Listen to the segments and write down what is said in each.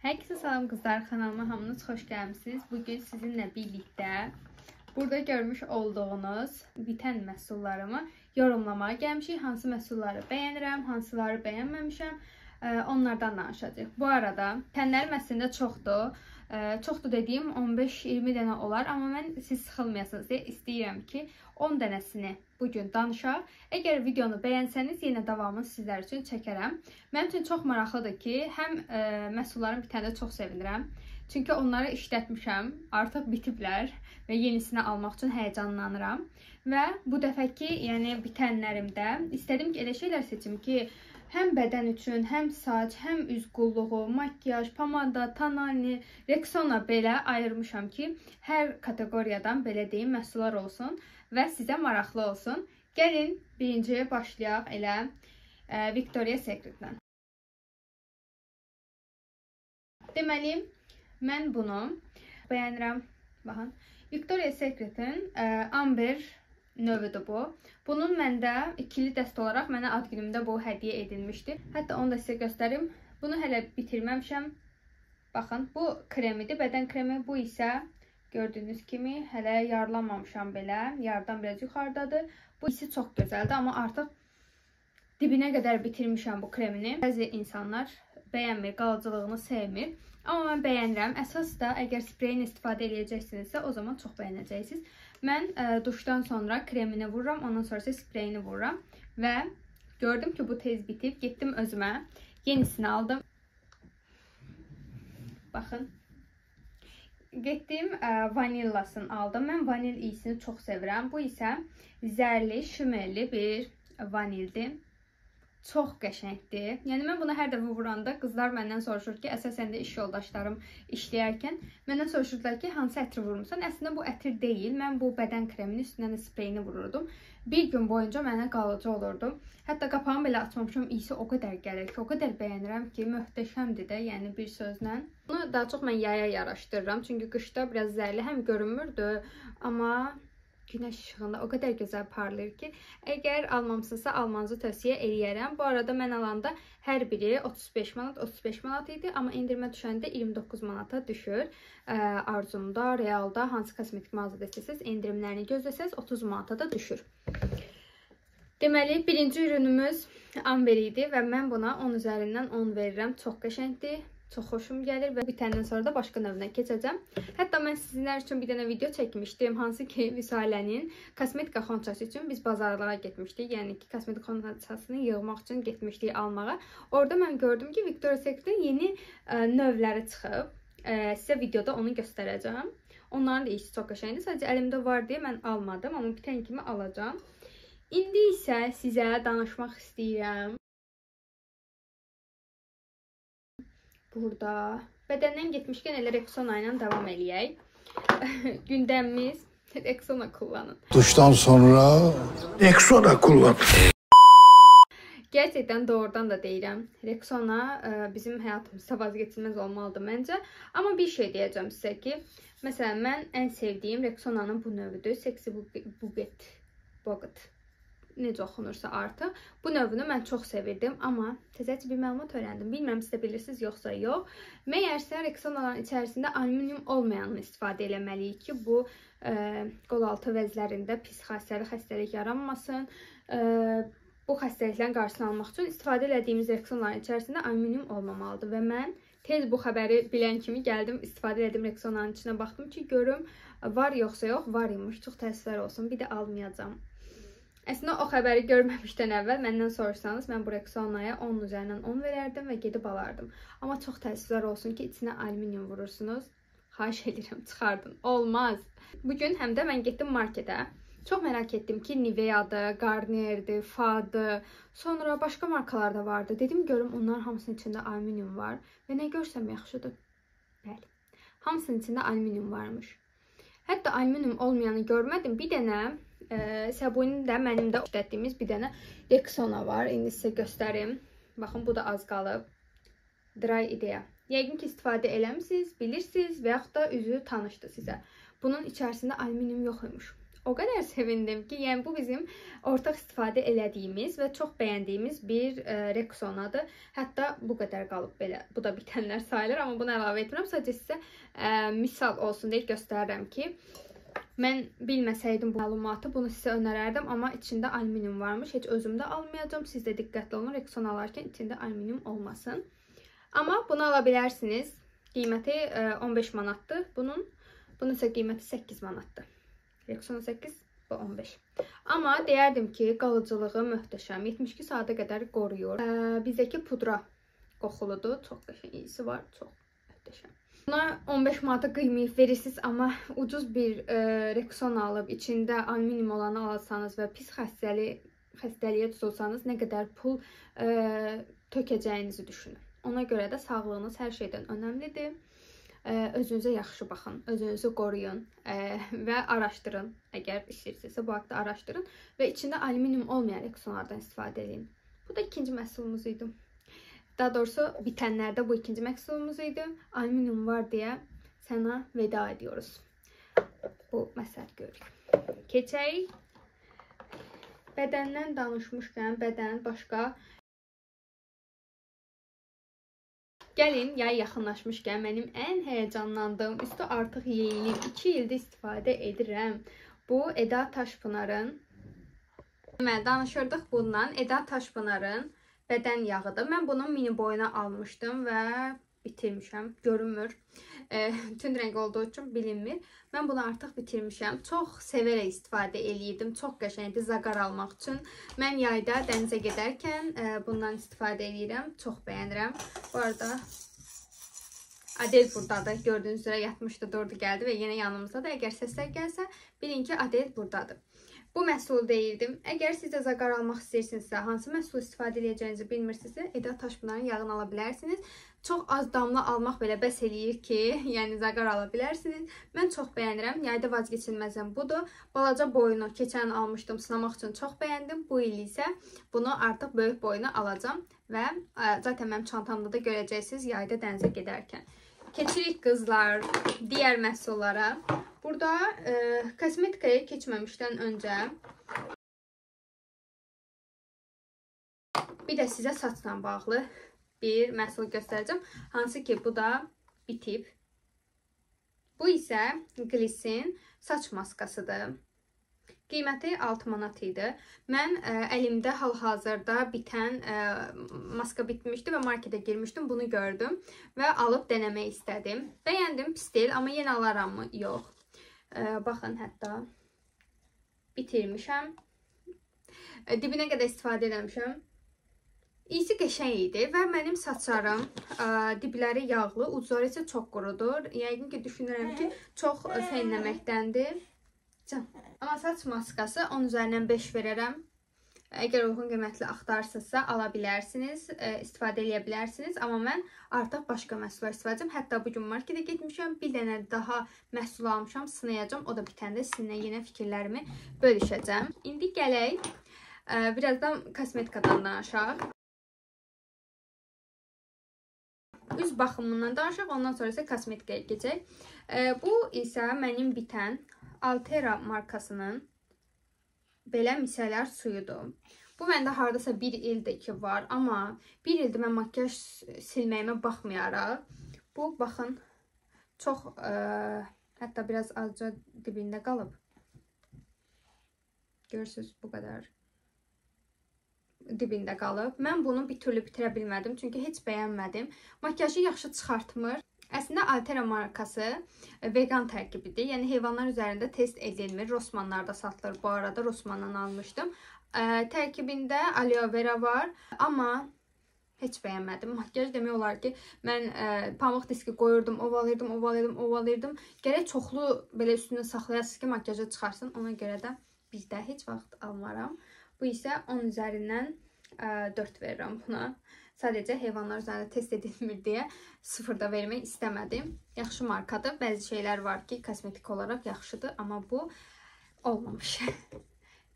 Herkese salam kızlar, kanalıma hamınız xoş gəlmisiniz. Bugün sizinlə birlikdə burada görmüş olduğunuz bitən məhsullarımı yorumlamaya gəlmişik. Hansı məhsulları bəyənirəm, hansıları bəyənməmişəm, onlardan danışacağıq. Bu arada bitənlərim əslində çoxdur. Çoxdur dediyim 15-20 dənə olar, amma mən siz sıxılmayasınız deyə istəyirəm ki, 10 dənəsini bugün danışaq. Əgər videonu bəyənsəniz, yenə davamını sizlər üçün çəkərəm. Mənim üçün çox maraqlıdır ki, həm məhsulların bitəndə çox sevinirəm. Çünki onları işlətmişəm, artıq bitiblər və yenisini almaq üçün həyəcanlanıram. Və bu dəfəki, yəni bitənlərimdə istədim ki, elə şeylər seçim ki, həm bədən üçün, həm saç, həm üz qulluğu, makyaj, pomada, tonalni, Rexona belə ayırmışam ki, hər kateqoriyadan belə deyim, məhsullar olsun və sizə maraqlı olsun. Gəlin, birinci başlayaq elə Victoria's Secret'dən. Deməli, mən bunu bəyənirəm. Baxın, Victoria's Secret'in Amber növüdür bu. Bunun məndə ikili dəst olaraq mənə ad günümdə bu hədiyyə edilmişdi. Hətta onu da sizə göstərim. Bunu hələ bitirməmişəm. Baxın, bu kremidir, bədən kremi. Bu isə gördüyünüz kimi hələ yarılanmamışam belə. Yarıdan biraz yuxarıdadır. Bu isi çox gözəldir, amma artıq dibinə qədər bitirmişəm bu kremini. Bəzi insanlar bəyənmir, qalıcılığını sevmir. Amma mən bəyənirəm. Əsas da əgər spreyini istifadə edəcəksinizsə, o zaman çox bəyənəcəksiniz. Mən duşdan sonra kremini vururam, ondan sonra isə spreyini vururam və gördüm ki, bu tez bitib. Getdim özümə, yenisini aldım. Baxın, getdim vanillasını aldım. Mən vanil iyisini çox sevirəm. Bu isə zərli, şümerli bir vanildir. Çox qəşəngdir. Yəni mən bunu hər dəfə vuranda qızlar məndən soruşur ki, əsasən də iş yoldaşlarım işləyərkən məndən soruşurdular ki, hansı ətri vurmuşsan? Əslində bu ətir deyil. Mən bu bədən kreminin üstündən də spreyini vururdum. Bir gün boyunca mənə qalıcı olurdu. Hətta qapağımı belə açmamışam, iyisi o qədər gəlir ki, o qədər bəyənirəm ki, möhtəşəmdir də, yəni bir sözlə. Bunu daha çox mən yaya yaraşdırıram. Çünki qışda biraz zərli həm görünmürdü, amma günəş işığında o qədər gözəl parlayır ki, əgər almamısınızsa almanızı tövsiyə eləyərəm. Bu arada mən alanda hər biri 35 manat, 35 manat idi, amma endirimə düşəndə 29 manata düşür. Arzumda, Realda, hansı kosmetik mağazada istəsəniz, endirimlərini gözləsəniz 30 manata da düşür. Deməli, birinci ürünümüz Amber idi və mən buna 10 üzərindən 10 verirəm. Çox qəşəngdir. Çox xoşum gəlir və bitəndən sonra da başqa növünə keçəcəm. Hətta mən sizinlər üçün bir dənə video çəkmişdim, hansı ki Vüsalənin kosmetika xonçası üçün biz bazarlığa getmişdik. Yəni ki, kosmetika xonçasını yığmaq üçün getmişdik almağa. Orada mən gördüm ki, Victoria's Secret'in yeni növləri çıxıb. Sizə videoda onu göstərəcəm. Onların da iyisi çox qəşəngdir. Sadəcə əlimdə var deyə mən almadım, amma bitən kimi alacağam. İndi isə sizə danışmaq istəyirəm. Burada bədəndən getmişkən elə Rexona ilə davam eləyək. Gündəmimiz Rexona kullanın. Duştan sonra Rexona kullan. Gerçəkdən doğrudan da deyirəm. Rexona bizim həyatımızda vazgeçilməz olmalıdır məncə. Amma bir şey deyəcəm sizə ki, məsələn mən ən sevdiyim Rexona'nın bu növüdür. Sexy Bouquet. Bouquet. Necə oxunursa artıq. Bu növünü mən çox sevirdim, amma təzəcə bir məlumat öyrəndim. Bilmirəm siz də bilirsiniz yoxsa yox. Məyərsə Rexona'ların içərisində alüminium olmayanını istifadə eləməliyik ki, bu qolaltı vəzlərində pis xassəli xəstəlik yaranmasın. Bu xəstəliklərin qarşısını almaq üçün istifadə elədiyimiz Rexona'ların içərisində alüminium olmamalıdır və mən tez bu xəbəri bilən kimi gəldim, istifadə elədim Rexona'nın içinə baxdım ki, görüm var yoxsa yox, var imiş. Çox təəssüflər olsun, bir də almayacağam. Əslində o xəbəri görməmişdən əvvəl məndən soruşsanız, mən bu Rexona'ya 10 üzərindən 10 verərdim və gedib alardım. Amma çox təəssüflər olsun ki, içinə alüminium vurursunuz. Xahiş edirəm, çıxardın. Olmaz. Bugün həm də mən getdim marketə. Çox merak etdim ki, Nivea'dır, Garnier'dir, Fa'dır. Sonra başqa markalar da vardı. Dedim, görüm onların hamısının içində alüminium var. Və nə görsəm yaxşıdır. Bəli. Hamısının içində alüminium varmış. Hətta alüminium olmayanı görmədim. Bir dənə Sabuni də mənim də işlətdiyimiz bir dənə Rexona var. İndi sizə göstərim. Baxın, bu da az qalıb. Dry Idea. Yəqin ki, istifadə eləmisiniz, bilirsiniz və yaxud da üzü tanışdı sizə. Bunun içərisində alüminium yox imiş. O qədər sevindim ki, yəni bu bizim ortaq istifadə elədiyimiz və çox bəyəndiyimiz bir Rexona'dır. Hətta bu qədər qalıb belə. Bu da bitənlər sayılır, amma bunu əlavə etmirəm. Sadəcə sizə misal olsun deyə göstərirəm ki, mən bilməsəydim bu məlumatı, bunu sizə önərərdim, amma içində alüminium varmış. Heç özüm də almayacağam. Siz də diqqətli olun, Rexona alarkən içində alüminium olmasın. Amma bunu ala bilərsiniz. Qiyməti 15 manatdır bunun. Bunun isə qiyməti 8 manatdır. Rexona 8, bu 15. Amma deyərdim ki, qalıcılığı möhtəşəm. 72 saata qədər qoruyur. Bizdəki pudra qoxuludur. Çox qəşəng iyisi var. Çox möhtəşəm. Buna 15 manata qıymayıb verirsiniz, amma ucuz bir Rexona alıb içində alüminium olanı alsanız və pis xəstəliyə tutulsanız nə qədər pul tökəcəyinizi düşünün. Ona görə də sağlığınız hər şeydən önəmlidir. Özünüzə yaxşı baxın, özünüzü qoruyun və araşdırın. Əgər istəyirsinizsə bu haqda araşdırın və içində alüminium olmayan Rexonalardan istifadə edin. Bu da ikinci məhsulumuz idi. Daha doğrusu bitənlərdə bu ikinci məhsulumuz idi. Alüminium var deyə sənə veda ediyoruz. Bu məsləhət görürük. Keçək. Bədəndən danışmışkən, bədən başqa. Gəlin, yay yaxınlaşmışkən mənim ən həyəcanlandığım, üstü artıq yeyilib, 2 ildir istifadə edirəm. Bu Eda Taşpınarın, mən danışırdıq bundan, Eda Taşpınarın bədən yağıdır. Mən bunun mini boyuna almışdım və bitirmişəm. Görünmür. Tünd rəng olduğu üçün bilinmir. Mən bunu artıq bitirmişəm. Çox sevərək istifadə eləyirdim. Çox qəşəngdir zaqar almaq üçün. Mən yayda dənizə gedərkən bundan istifadə eləyirəm. Çox bəyənirəm. Bu arada Adel buradadır. Gördüyünüz üzrə yatmışdı, durdu, gəldi və yenə yanımızdadır. Əgər səslər gəlsə, bilin ki, Adel buradadır. Bu məhsulu deyildim. Əgər siz də zaqar almaq istəyirsinizsə, hansı məhsul istifadə edəcəyinizi bilmirsinizsə, Eda Taşpınarın yağını ala bilərsiniz. Çox az damla almaq belə bəs eləyir ki, yəni zaqar ala bilərsiniz. Mən çox bəyənirəm. Yayda vazgeçilməzəm budur. Balaca boyunu keçən almışdım, sınamaq üçün çox bəyəndim. Bu il isə bunu artıq böyük boyunu alacağam və zaten mənim çantamda da görəcəksiniz yayda dənizə gedərkən. Keçirik qızlar digər məhsullara. Burada kosmetikaya keçməmişdən öncə bir də sizə saçla bağlı bir məhsul göstərəcəm. Hansı ki, bu da bitib. Bu isə Gliss'in saç maskasıdır. Qiyməti 6 manat idi. Mən əlimdə hal-hazırda bitən maska bitmişdi və marketə girmişdim. Bunu gördüm və alıb denemək istədim. Bəyəndim, pis deyil, amma yenə alaram mı? Yox. Baxın, hətta bitirmişəm. Dibinə qədər istifadə eləmişəm. İyisi qəşəng idi və mənim saçlarım dibləri yağlı, ucları isə çox qurudur. Yəqin ki, düşünürəm ki, çox fənləməkdəndir. Can. Amma saç maskası 10 üzərindən 5 verərəm. Əgər uyğun qiymətli axtarsınızsa ala bilərsiniz, istifadə eləyə bilərsiniz. Amma mən artıq başqa məhsullar istifadə edəcəm. Hətta bugün marketə getmişəm, bir dənə daha məhsul almışam, sınayacağam. O da bitəndə sizinlə yenə fikirlərimi bölüşəcəm. İndi gələk, birazdan kosmetikadan danışaq. Üz baxımından danışaq, ondan sonra isə kosmetikaya keçək. Bu isə mənim bitən Alterra markasının belə misellər suyudur. Bu məndə hardasa bir ildir ki var, amma bir ildir mən makyaj silməyimə baxmayaraq. Bu, baxın, çox, hətta biraz azca dibində qalıb. Görürsünüz, bu qədər dibində qalıb. Mən bunu bir türlü bitirə bilmədim, çünki heç bəyənmədim. Makyajı yaxşı çıxartmır. Əslində Alterra markası vegan tərkibidir. Yəni heyvanlar üzərində test edilmir. Rossmannlarda satılır. Bu arada Rossmanndan almışdım. Tərkibində aloe vera var, amma heç bəyənmədim. Makyaj demək olar ki, mən pamuk diski qoyurdum, ovalayırdım, ovalayırdım, ovalayırdım. Gərək çoxlu belə üstünü saxlayasınız ki, makyajı çıxarsın. Ona görə də bir də heç vaxt almaram. Bu isə 10 üzərindən 4 verirəm buna. Sadəcə heyvanlar üzərində test edilmir deyə 0 da vermək istəmədim. Yaxşı markadır. Bəzi şeylər var ki, kosmetik olaraq yaxşıdır, amma bu olmamış.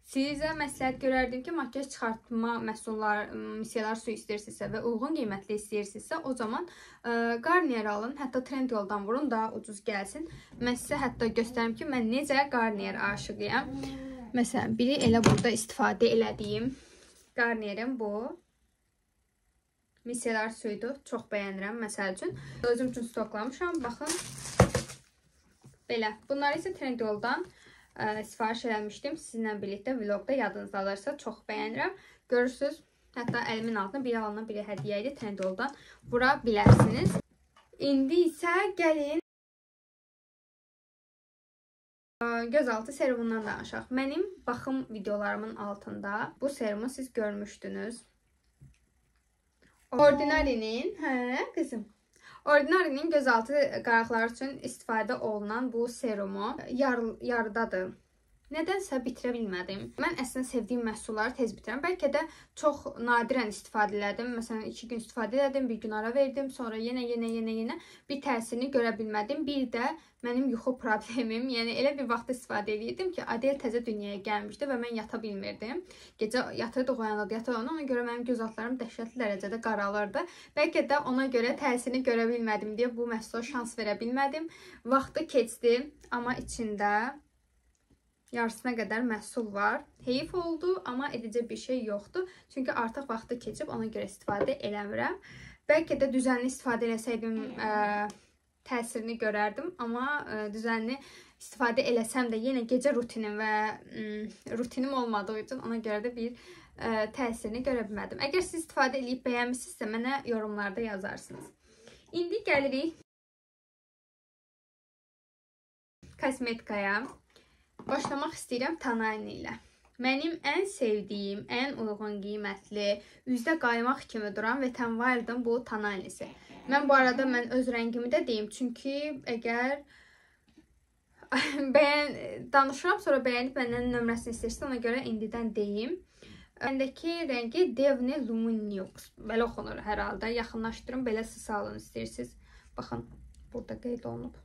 Sizə məsləhət görərdim ki, makyaj çıxartma məhsulları, miselar suyu istəyirsinizsə və uyğun qiymətli istəyirsinizsə, o zaman Garnier alın, hətta Trendyoldan vurun, daha ucuz gəlsin. Mən sizə hətta göstərim ki, mən necə Garnier aşığıyam. Məsələn, biri elə burada istifadə elədiyim Garnier'in bu miselar suyudur. Çox bəyənirəm, məsəl üçün. Özüm üçün stoklamışam. Baxın, belə. Bunları isə Trendyoldan sifariş eləmişdim. Sizinlə birlikdə vlogda yadınızdalarsa çox bəyənirəm. Görürsünüz, hətta əlimin altına biri alınan biri hədiyyə idi. Trendyoldan vura bilərsiniz. İndi isə gəlin gözaltı serumundan danışaq. Mənim baxım videolarımın altında bu serumu siz görmüşdünüz. Ordinary'nin, hə qızım, Ordinary'nin gözaltı qaraqları üçün istifadə olunan bu serumu yarıdadır. Nədənsə bitirə bilmədim. Mən əslində sevdiyim məhsulları tez bitirəm. Bəlkə də çox nadirən istifadə elədim. Məsələn, 2 gün istifadə elədim, bir gün ara verdim. Sonra yenə bir təsirini görə bilmədim. Bir də mənim yuxu problemim. Yəni elə bir vaxt istifadə edirdim ki, Adel təzə dünyaya gəlmişdi və mən yata bilmirdim. Gecə yatırdıq, oyanırdı, yatırdı. Ona görə mənim göz altlarım dəhşətli dərəcədə qaralırdı. Bəlkə də ona görə təsirini görə bilmədim deyə bu məhsula şans verə bilmədim. Vaxtı keçdi, amma içində yarısına qədər məhsul var. Heyif oldu, amma edəcək bir şey yoxdur. Çünki artıq vaxtı keçib, ona görə istifadə eləmirəm. Bəlkə də düzənli istifadə eləsəydim təsirini görərdim, amma düzənli istifadə eləsəm də yenə gecə rutinim və rutinim olmadığı üçün ona görə də bir təsirini görə bilmədim. Əgər siz istifadə eləyib bəyənmişsinizsə, mənə yorumlarda yazarsınız. İndi gəlirik kosmetikaya. Başlamaq istəyirəm Tonalni ilə. Mənim ən sevdiyim, ən uyğun qiymətli, üzdə qaymaq kimi duran Wet n Wild'ın bu Tonalnisi. Mən bu arada öz rəngimi də deyim. Çünki əgər danışıram, sonra bəyənib məndən nömrəsini istəyirsə, ona görə indidən deyim. Məndəki rəngi Devne Lumineux. Belə oxunur hər halda. Yaxınlaşdırın, belə siz alın istəyirsiniz. Baxın, burada qeyd olunub.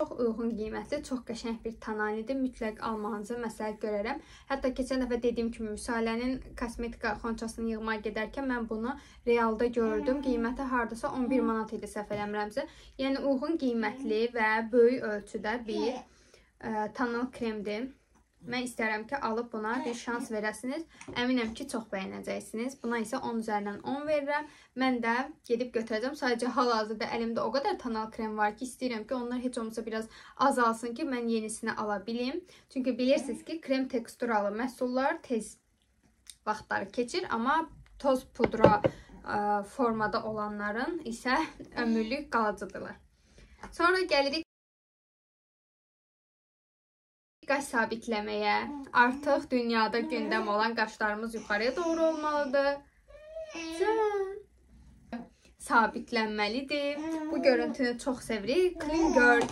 Çox uyğun qiymətli, çox qəşəng bir tonalidir. Mütləq almanızı məsləhət görərəm. Hətta keçən dəfə dediyim kimi Müsalənin kosmetika xonçasını yığmağa gedərkən mən bunu realda gördüm. Qiyməti hardasa 11 manat idi, səhv eləmirəmsə. Yəni uyğun qiymətli və böyük ölçüdə bir tonal kremdir. Mən istərəm ki, alıb buna bir şans verəsiniz. Əminəm ki, çox bəyənəcəksiniz. Buna isə 10 üzərindən 10 verirəm. Mən də gedib götürəcəm. Sadəcə hal-hazırda əlimdə o qədər tonal krem var ki, istəyirəm ki, onlar heç olmasa biraz azalsın ki, mən yenisini ala bilim. Çünki bilirsiniz ki, krem teksturalı məhsullar tez vaxtları keçir, amma toz pudra formada olanların isə ömürlük qalıcıdırlar. Sonra gəlirik qaş sabitləməyə. Artıq dünyada gündəm olan qaşlarımız yuxarıya doğru olmalıdır. Sabitlənməlidir. Bu görüntünü çox sevirik. Clean Girl.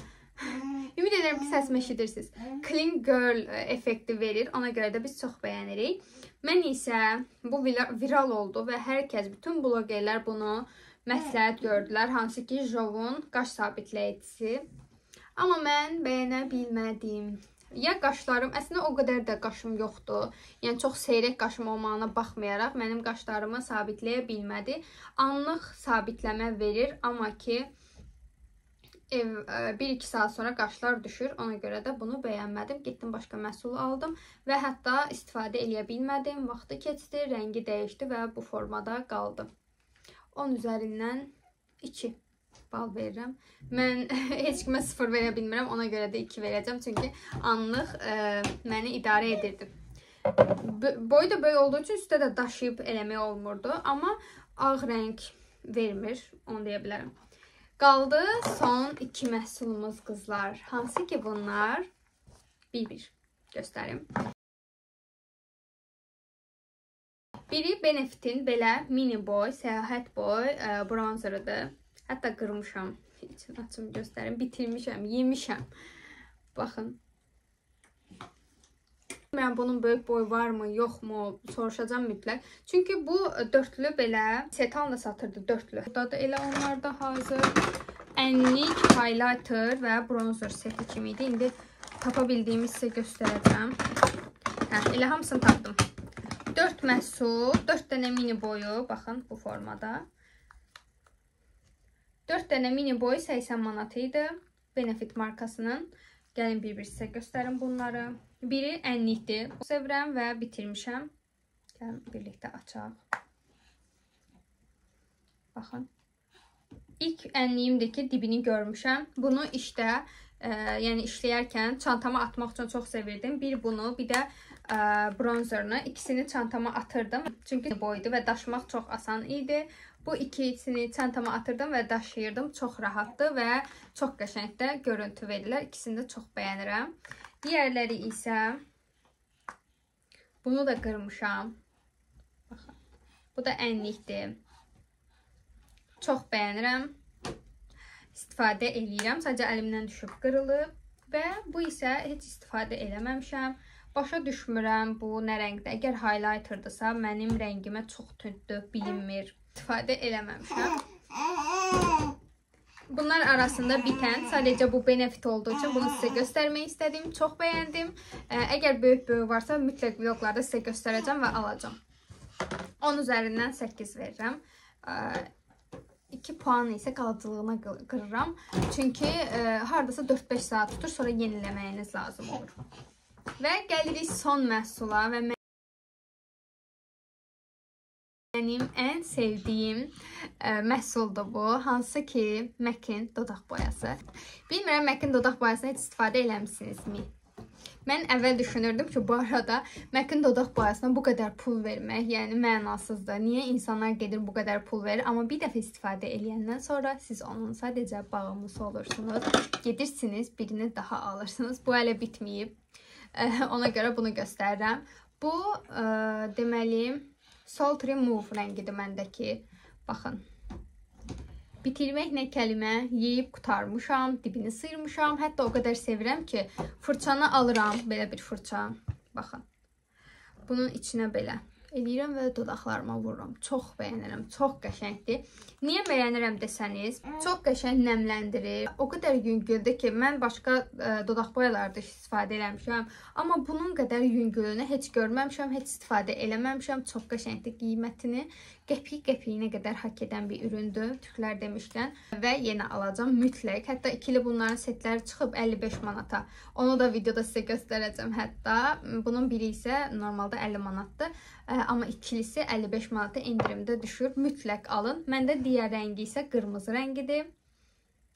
Ümid edirəm ki, səsimi eşidirsiniz. Clean Girl effekti verir. Ona görə də biz çox bəyənirik. Mən isə bu viral oldu və hər kəs, bütün blogerlər bunu məsləhət gördülər. Hansı ki, Jovun qaş sabitləyicisi. Amma mən bəyənə bilmədim. Ya qaşlarım, əslində o qədər də qaşım yoxdur. Yəni çox seyrək qaşım olmağına baxmayaraq mənim qaşlarımı sabitləyə bilmədi. Anlıq sabitləmə verir, amma ki 1-2 saat sonra qaşlar düşür. Ona görə də bunu bəyənmədim. Getdim başqa məhsul aldım və hətta istifadə eləyə bilmədim. Vaxtı keçdi, rəngi dəyişdi və bu formada qaldı. 10 üzərindən 2 bal verirəm. Mən heç kimə 0 verə bilmirəm. Ona görə də 2 verəcəm. Çünki anlıq məni idarə edirdi. Boyu da böyük olduğu üçün üstə də daşıyıb eləmək olmurdu. Amma ağ rəng vermir. Onu deyə bilərəm. Qaldı son 2 məhsulumuz qızlar. Hansı ki bunlar? Bir-bir göstərim. Biri Benefit'in belə mini boy, səyahət boy bronzerıdır. Hətta qırmışam. İçini açım göstərim. Bitirmişəm, yemişəm. Baxın. Bilmirəm bunun böyük boyu varmı, yoxmu, soruşacağım mütləq. Çünki bu dörtlü belə setan da satırdı dörtlü. Burada da elə onlar da hazır. Ənlik, highlighter və bronzer seti kimi idi. İndi Tapa bildiyimi sizə göstərəcəm. Hə, elə hamısını tapdım. 4 məhsul, 4 dənə mini boyu, baxın bu formada. 4 dənə mini boyu 80 manat idi. Benefit markasının. Gəlin bir-bir sizə göstərim bunları. Biri ənlikdir. Sevirəm və bitirmişəm. Gəlin birlikdə açaq. Baxın. İlk ənliyimdir ki, dibini görmüşəm. Bunu işdə, yəni işləyərkən çantama atmaq üçün çox sevirdim. Bir bunu, bir də bronzerını. İkisini çantama atırdım. Çünki boydu və daşımaq çox asan idi. Bu ikisini çantama atırdım və daşıyırdım. Çox rahatdı və çox qəşəng də görüntü verirlər. İkisini də çox bəyənirəm. Digərləri isə bunu da qırmışam. Baxın. Bu da ənlikdir. Çox bəyənirəm. İstifadə eləyirəm. Sadəcə əlimdən düşüb qırılıb. Və bu isə heç istifadə eləməmişəm. Başa düşmürəm bu nə rəngdə. Əgər highlighterdısa, mənim rəngimə çox tündür, bilinmir. İstifadə eləməmişəm. Bunlar arasında bitən, sadəcə bu Benefit olduğu üçün bunu sizə göstərmək istədim. Çox bəyəndim. Əgər böyük-böyük varsa, mütləq vloglarda sizə göstərəcəm və alacağam. 10 üzərindən 8 verirəm. 2 puanı isə qalıcılığına qırıram. Çünki hardasa 4-5 saat tutur, sonra yeniləməyiniz lazım olur. Və gəlirik son məhsula və mənim ən sevdiyim məhsuldur bu. Hansı ki, MAC-in dodaq boyası. Bilmirəm, MAC-in dodaq boyasını heç istifadə eləmisinizmi? Mən əvvəl düşünürdüm ki, bu arada MAC-in dodaq boyasına bu qədər pul vermək, yəni mənasızdır. Niyə insanlar gedir bu qədər pul verir? Amma bir dəfə istifadə eləyəndən sonra siz onun sadəcə bağımlısı olursunuz. Gedirsiniz, birini daha alırsınız. Bu hələ bitməyib. Ona görə bunu göstərirəm. Bu, deməli, Sultry Move rəngidir məndəki. Baxın. Bitirmək nə kəlmə, yeyib qurtarmışam, dibini sıyırmışam. Hətta o qədər sevirəm ki, fırçanı alıram, belə bir fırça. Baxın. Bunun içinə belə eləyirəm və dodaqlarıma vururam. Çox bəyənirəm, çox qəşəngdir. Niyə bəyənirəm desəniz, çox qəşəng nəmləndirir. O qədər yüngüldür ki, mən başqa dodaq boyalarda istifadə eləmişəm. Amma bunun qədər yüngülünü heç görməmişəm, heç istifadə eləməmişəm. Çox qəşəngdir, qiymətini qəpik-qəpiyinə qədər haqq edən bir üründür, türklər demişkən. Və yenə alacağam mütləq. Hətta ikili bunların setləri çıxıb 55 manata. Onu da videoda sizə göstərəcəm hətta. Bunun biri isə normalda 50 manatdır. Amma ikilisi 55 manata endirimdə düşür. Mütləq alın. Məndə digər rəngi isə qırmızı rəngidir.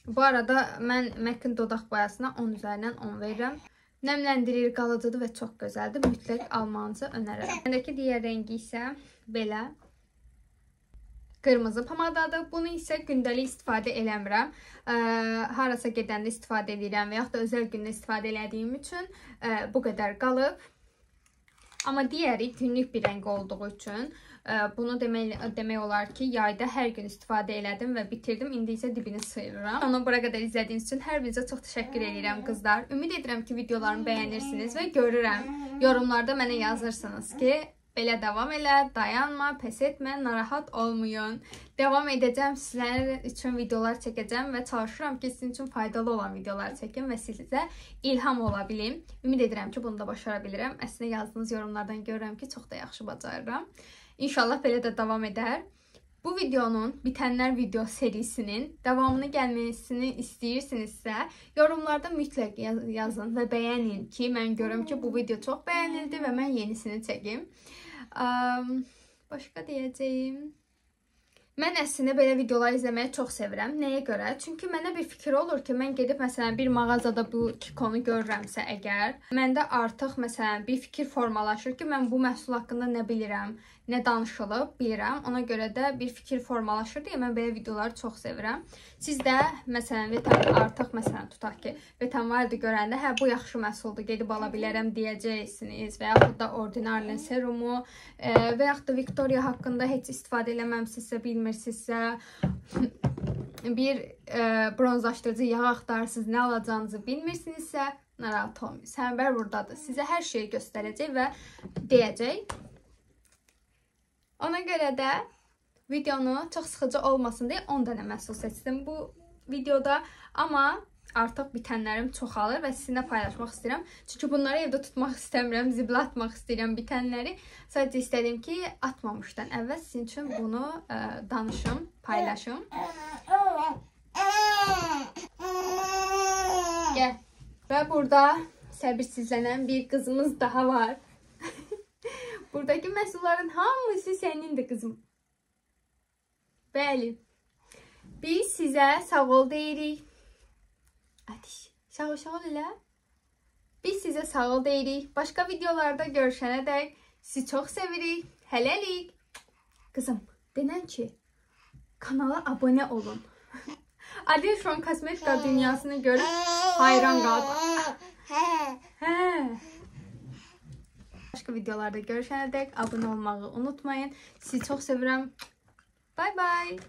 Bu arada mən MAC-in dodaq boyasına 10 üzərindən 10 verirəm. Nəmləndirir, qalıcıdır və çox gözəldir. Mütləq almanızı önərirəm. Məndəki digər rəngi isə belə qırmızı pomadadır. Bunu isə gündəlik istifadə eləmirəm. Harasa gedəndə istifadə edirəm və yaxud da özəl gündə istifadə elədiyim üçün bu qədər qalıb. Amma digəri günlük bir rəng olduğu üçün bunu demək olar ki, yayda hər gün istifadə elədim və bitirdim. İndi isə dibini sıyırıram. Onu bura qədər izlədiyiniz üçün hər birinizə çox təşəkkür edirəm qızlar. Ümid edirəm ki, videolarımı bəyənirsiniz və görürəm. Yorumlarda mənə yazırsınız ki, belə davam elə, dayanma, pes etmə, narahat olmayın. Davam edəcəm, sizlər üçün videolar çəkəcəm və çalışıram ki, sizin üçün faydalı olan videolar çəkim və sizə ilham ola bilim. Ümid edirəm ki, bunu da başara bilirəm. Əslində yazdığınız yorumlardan görürəm ki, çox da yaxşı bacarıram. İnşallah belə də davam edər. Bu videonun, bitənlər video serisinin davamını gəlməsini istəyirsinizsə, yorumlarda mütləq yazın və bəyənin ki, mən görüm ki, bu video çox bəyənildi və mən yenisini çəkim. Başqa deyəcəyim... Mən əslində belə videolar izləməyi çox sevirəm. Nəyə görə? Çünki mənə bir fikir olur ki, mən gedib məsələn bir mağazada bu kikonu görürəmsə əgər, məndə artıq məsələn bir fikir formalaşır ki, mən bu məhsul haqqında nə bilirəm, nə danışılıb bilirəm. Ona görə də bir fikir formalaşır deyə mən belə videoları çox sevirəm. Siz də məsələn artıq məsələn tutaq ki, Wet n Wild'ı görəndə hə bu yaxşı məhsuldur, gedib ala bilərəm deyəcəksiniz və yaxud da Ordinary serumu və yaxud da Victoria haqqında heç istifadə eləməmsinizsə, bilmirsinizsə, bir bronzlaşdırıcı yağ axtarırsınız, nə alacağınızı bilmirsinizsə, narahat olmayın. Sənbər buradadır. Sizə hər şeyi göstərəcək və deyəcək. Ona görə də videonu çox sıxıcı olmasın deyə 10 dənə məhsul seçdim bu videoda. Amma Artıq bitənlərim çoxalır və sizinlə paylaşmaq istəyirəm. Çünki bunları evdə tutmaq istəmirəm, zibilə atmaq istəyirəm bitənləri. Sadəcə istədim ki, atmamışdan əvvəl sizin üçün bunu danışım, paylaşım. Gəl. Və burada səbirsizlənən bir qızımız daha var. Buradakı məhsulların hamısı sənindir qızım. Bəli. Biz sizə sağ ol deyirik. Atiş, sağ ol, sağ ol elə. Biz sizə sağ ol deyirik. Başqa videolarda görüşənə dək sizi çox sevirik. Hələlik. Qızım, denən ki, kanala abunə olun. Adil şu an kosmetika dünyasını görüp hayran qaldı. Hə. Başqa videolarda görüşənə dək abunə olmağı unutmayın. Sizi çox sevirəm. Bye bye.